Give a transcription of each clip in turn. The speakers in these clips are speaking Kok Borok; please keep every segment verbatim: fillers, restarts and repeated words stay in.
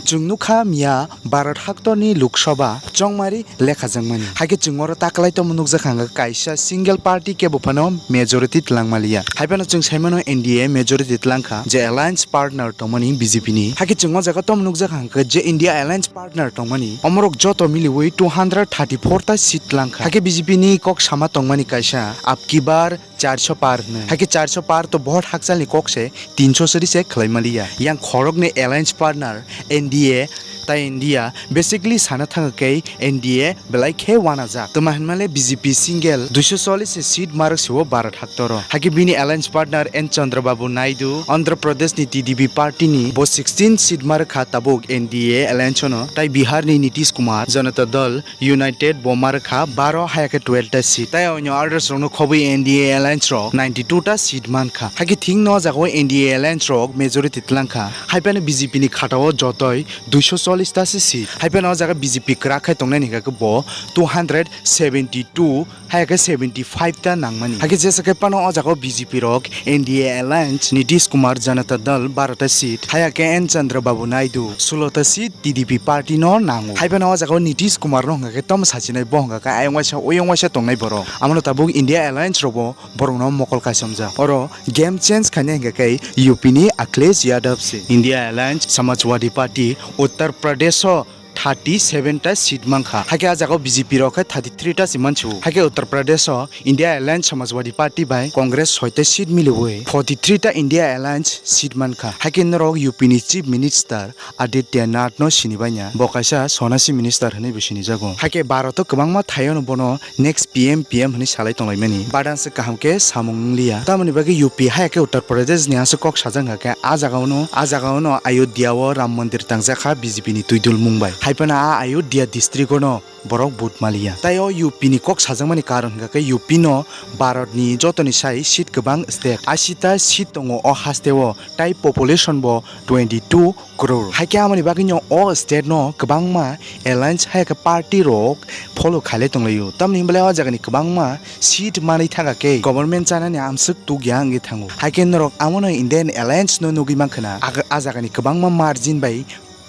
Chwng nukha miya Bharat haktorni Lok Sabha chongmari lekhajakmani. Haikhe chwng oro taklai tongma nukjakha hwnkha kaisa single party kebo phano majority twlangmaliya. Haiphano chwng saimano N D A majority twlangkha je alliance partner tongmani B J P ni. Haikhe chwng o jaga tongma nukjakha hwnkha je India alliance partner tongmani omorok joto miliwi two hundred thirty-four ta seat twlangkha. Haikhe B J P ni kok sama tongmani kaisa Ab Ki Baar Charso Paar hwnwi. Haikhe charso paar to vote hakchalni kok se, tinsho sori se khwlai maliya. Yang khoroknwi alliance partner N D A tai India, basically sana thangkhe N D A belai khe wanajak. Twma hinmale B J P single duiso chollish se seat marwk se o Bharat haktoro. Haikhe bini alliance partner N Chandrababu Naidu, Andhra Pradesh ni T D P party ni bo sixteen seat marwkha tabuk N D A alliance no, tai Bihar ni Nitish Kumar, Janata Dal, United bo marwkha baro hayakhe twelve ta seat. Tai onyo others rokno khobwi N D A alliance rok ninety-two ta seat mankha. Haikhe thik no o jagao N D A alliance rok majority twlangkha. Haiphano B J P ni khatao jotoi duiso chollish ta se seat. Haiphano o jaga B J P kwrak khai tongnai hwnkhe bo two hundred seventy-two, hayakhe seventy-five ta nangmani. Haikhe jesa khe phano o jagao B J P rok N D A alliance, Nitish Kumar Janata Dal baro ta seat, hayakhe N Chandrababu Naidu sulo ta seat, T D P party no nango. Haiphano o jaga o Nitish Kumar no hwnkha khe tamo sachinai, bo hwnkha khe ayang waisa uyang waisa tongnai borok. Amono tabuk India alliance robo borok no mokol kaisamjak. Oro game change khainai hwnkha khe U P ni Akhilesh Yadav se. India alliance Samajwadi Party Uttar Pradesh o thirty seven ta seat mankha. Haikhe a jaga o B J P rok khe thirty three ta se mansu. Haikhe Uttar Pradesh o India alliance Samajwadi Party bai Congress soi ta seat miliwi forty three ta India alliance seat mankha. Haikhe norok U P ni Chief Minister Aditya Nath no sinibaina, bo kaisa sonasi minister hinwi bo sinijago. Haikhe Bharat o kwbangma thaiono bono next P M, P M hinwi salai tonglaimani. Badang se kaham khe samung wngliya. Tamoni bagwi U P hai khe Uttar Pradesh ni aswk kok sajak hwnkha khe a jaga o no, a jaga o no Ayodhya o Ram Mandir tangjakha B J P ni twidulmung bai. Haiphano a Ayodhya district o no borok vote maliya. Tai o U P ni kok sajakmani karon hwnkha khe U P no Bharat ni jotoni sai seat kwbang state, ashi ta seat tongo o haste o, tai population bo twenty two crore. Haikhe amoni bagwino o state no kwbangma alliance hai khe party rok follow khailai tonglaio. Tamoni hwnbalai o jagani kwbangma seat manwi thangkha khe government chanani amswk tukya wngwi thango. Haikhe norok amono Indian alliance no nugwi mankha na, a jagani kwbangma margin bai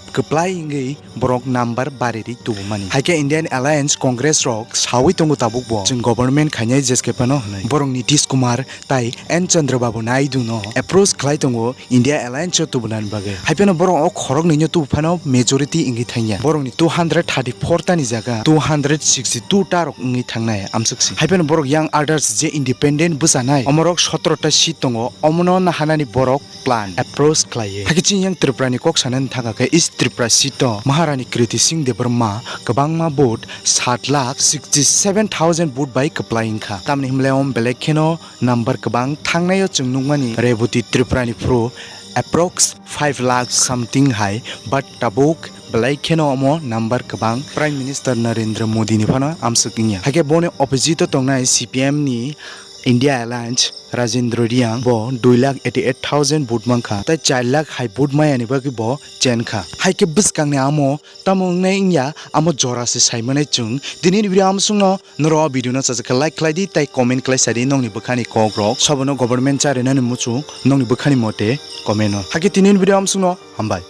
kwplai wngwi borok number bariri tubumani. Haikhe Indian Alliance Congress rok sawi tongo tabukbo, chwng government khainai jeskhe phano hwnwi. Borok Nitish Kumar tai N Chandrababu Naidu no approach khlai tongo India Alliance o tubunani bagwi. Haiphano borok o khoroknwino tubu phano majority wngwi thangya. Borokni two hundred thirty four ta ni jaga two hundred sixty two ta rok wngwi thangnai amswk se. Haiphano borok yang others je independent bwchanai omorok sotro ta seat tongo, omono naharnani borok plan approach khlaiwi. Hakhe chini yang Tripura ni kok sanani thangkha khe East Tripura seat o Maharani Kriti Singh Debbarma kwbangma vote sat lakh sixty seven thousand vote bai kwplai wngkha. Tamni hwnle om belai kheno number kwbang thangnai o chwng nukmani Reboti Tripura ni phuru approx five lakh something hai, but tabuk belai kheno omo number kwbang Prime Minister Narendra Modi ni phano amswk wngya. Hakhe boni opposite o tongnai C P M ni India Alliance Rajendra Reang bo dui lakh eighty eight thousand vote mankha, tai char lakh hai vote maya ni bagwi bo chen kha. Hai khe bwskang ni amo tamo wngnai wngya amo jora se sai manai chwng. Tini ni video amo sung no norok o video no chajak khe like khlai di tai comment khlai sa di nokni bwkha ni kok rok. Sobo no government cha rwnani muchung nokni bwkha ni mote comment o. Hai khe tini ni video amo sung no hambai.